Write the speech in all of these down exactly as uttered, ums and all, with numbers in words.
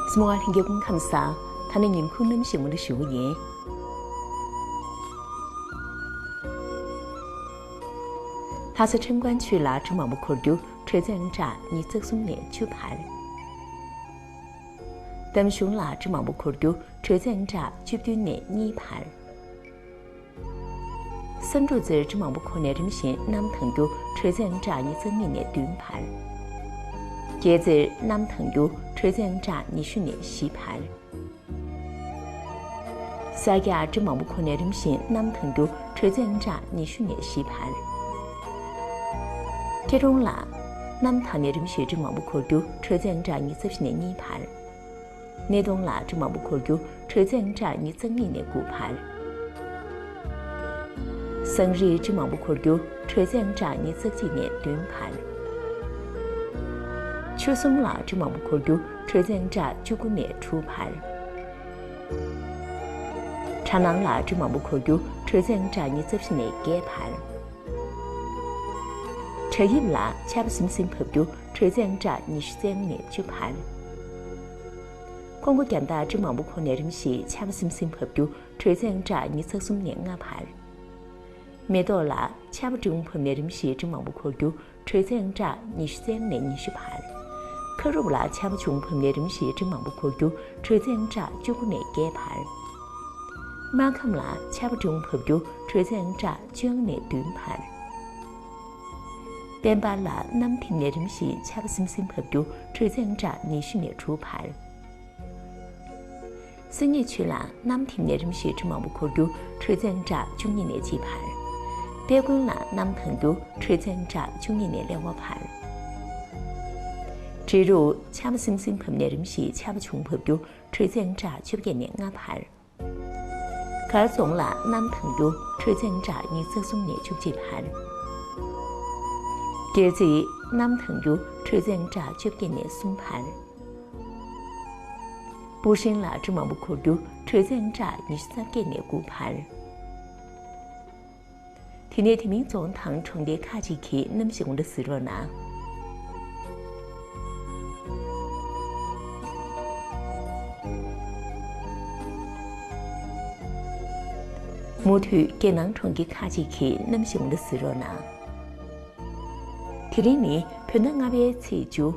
གསུམ་པ་ལྷན་རྒྱས་སྐུ་ཁམས་བཟང་། ད་ནི་ཉིན་གུང་གནམ་གཤིས་སྔོན་འགྲོ་ཞུ་གི་ཡིན། ལྷ་ས་ཁྲིམས་ཁང་ཆུས་ལ་འབྲུ་མང་པོ་འཁོར་རྒྱུ། དྲོད་ཚད་ཨང་གྲངས་ཉི་ཤུ་རྩ་གསུམ་ནས་བཅུ་བར། འདམ་གཞུང་ལ་འབྲུ་མང་པོ་འཁོར་རྒྱུ། དྲོད་ཚད་ཨང་གྲངས་བཅུ་བདུན་ནས་གཉིས་བར། བསམ་གྲུབ་རྩེར་འབྲུ་མང་པོ་འཁོར་ནས་རིམ་བཞིན་གནམ་དྭངས་རྒྱུ། དྲོད་ཚད་ཨང་གྲངས་ཉི་ཤུ་རྩ་གཉིས་ནས་བདུན་བར། སྒྱེ་རྩེར་གནམ་དྭངས་རྒྱུ། དྲོད་ཚད་ཨང་གྲངས་ཉི་ཤུ་ནས་བཞི་བར། ས་སྐྱར་འབྲུ་མང་པོ་འཁོར་ནས་རིམ་བཞིན་གནམ་དྭངས་རྒྱུ། དྲོད་ཚད་ཨང་གྲངས་ཉི་ཤུ་ནས་བཞི་བར། སྐྱིད་གྲོང་ལ་གནམ་དྭངས་ནས་རིམ་བཞིན་འབྲུ་མང་པོ་འཁོར་རྒྱུ། དྲོད་ཚད་ཨང་གྲངས་ཉི་ཤུ་རྩ་བཞི་ནས་གཉིས་བར། སྣེ་གདོང་ལ་འབྲུ་མང་པོ་འཁོར་རྒྱུ། དྲོད་ཚད་ཨང་གྲངས་ཉི་ཤུ་རྩ་གཉིས་ནས་དགུ་བར། བསང་རིར་འབྲུ་མང་པོ་འཁོར་རྒྱུ། དྲོད་ཚད་ཨང་གྲངས་ཉི་ཤུ་རྩ་གཅིག་ནས་བདུན་བར། ཆུ་གསུམ་ལ་འབྲུ་མང་པོ་འཁོར་རྒྱུ། དྲོད་ཚད་ཨང་གྲངས་བཅུ་དགུ་ནས་དྲུག་བར། གྲ་ནང་ལ་འབྲུ་མང་པོ་འཁོར་རྒྱུ། དྲོད་ཚད་ཨང་གྲངས་ཉི་ཤུ་རྩ་བཞི་ནས་བརྒྱད་བར། བྲག་ཡིབ་ལ་ཆར་པ་སིམ་སིམ་བབས་རྒྱུ། དྲོད་ཚད་ཨང་གྲངས་ཉི་ཤུ་རྩ་ལྔ་ནས་བཅུ་བར། ཀོང་པོ་རྒྱ་མདའ་འབྲུ་མང་པོ་འཁོར་ནས་རིམ་བཞིན་ཆར་པ་སིམ་སིམ་བབས་རྒྱུ། དྲོད་ཚད་ཨང་གྲངས་ཉི་ཤུ་རྩ་གསུམ་ནས་ལྔ་བར། མེ་ཏོག་ལ་ཆར་པ་ཆུང་བབས་ནས་རིམ་བཞིན་འབྲུ་མང་པོ་འཁོར་རྒྱུ། དྲོད་ཚད་ཨང་གྲངས་ཉི་ཤུ་རྩ་ལྔ་ནས་ཉི་ཤུ་བར། ཁ་རུབ་ལ་ཆར་པ་ཆུང་བབས་ནས་རིམ་བཞིན་འབྲུ་མང་པོ་འཁོར་རྒྱུ། དྲོད་ཚད་ཨང་གྲངས་བཅུ་དགུ་ནས་བརྒྱད་བར། སྨར་ཁམས་ལ་ཆར་པ་ཆུང་བབས་རྒྱུ། དྲོད་ཚད་ཨང་གྲངས་བཅོ་ལྔ་ནས་བདུན་བར། དཔལ་འབར་ལ་གནམ་ཐིབས་ནས་རིམ་བཞིན་ཆར་པ་སིམ་སིམ་བབས་རྒྱུ། དྲོད་ཚད་ཨང་གྲངས་ཉི་ཤུ་ནས་དྲུག་བར། སེང་གེ་ཆུས་ལ་གནམ་ཐིབས་ནས་རིམ་བཞིན་འབྲུ་མང་པོ་འཁོར་རྒྱུ། དྲོད་ཚད་ཨང་གྲངས་བཅུ་གཉིས་ནས་གཅིག་བར། དཔལ་མགོན་ལ་གནམ་དྭངས་རྒྱུ། དྲོད་ཚད་ཨང་གྲངས་བཅུ་གཉིས་ནས་ལེ་དབར་བར། འབྲི་རུ་ཆར་པ་སིམ་སིམ་བབས་ནས་རིམ་བཞིན་ཆར་པ་ཆུང་བབས་རྒྱུ། དྲོད་ཚད་ཨང་གྲངས་བཅོ་བརྒྱད་ནས་ལྔ་བར། སྒར་རྫོང་ལ་གནམ་དྭངས་རྒྱུ། དྲོད་ཚད་ཨང་གྲངས་ཉི་ཤུ་རྩ་གསུམ་ནས་བཅུ་གཅིག་བར། སྒེར་རྩེ་གནམ་དྭངས་རྒྱུ། དྲོད་ཚད་ཨང་གྲངས་བཅོ་བརྒྱད་ནས་གསུམ་བར། སྤུ་ཧྲེང་ལ་འབྲུ་མང་པོ་འཁོར་རྒྱུ། དྲོད་ཚད་ཨང་གྲངས་ཉི་ཤུ་རྩ་བརྒྱད་ནས་དགུ་བར། དེ་ནས་དེ་མིན་རྫོང་དང་གྲོང་ཁྱེར་ཁག་ཅིག་གི་གནམ་གཤིས་དགོངས་དག་གཟིགས་རོགས་གནང་། མུ་མཐུད་རྒྱལ་ནང་གྲོང་ཁྱེར་ཁག་ཅིག་གི་གནམ་གཤིས་དགོངས་དག་གཟིགས་རོགས་གནང་། དེ་རིང་ནི་བོད་ཟླ་ལྔ་པའི་ཚེས་བཅུ།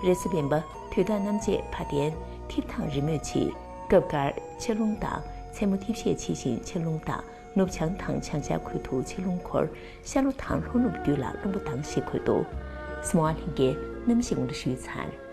རེས་གཟའ་སྤེན་པ། དུས་བདག་གནམ་དཔྱད་བ་དན། ཐིབས་དང་རི་མོས་བྱེད། སྐབས་འགར་ཆར་རླུང་དང་མཚན་མོ་ཐིབས་ཤས་ཆེ་ཞིང་ཆར་རླུང་དང་། ནུབ་བྱང་དང་བྱང་ཤར་ཁུལ་དུ་ཆར་རླུང་འཁོར། ཤར་ལྷོ་དང་ལྷོ་ནུབ་རྒྱུད་ལ་རླུང་པ་ལྡང་ཞེས་འཁོད་འདུག། གསུམ་པ་ལྷན་རྒྱས་གནམ་གཤིས་སྔོན་འགྲོ་ཞུས་ཚར།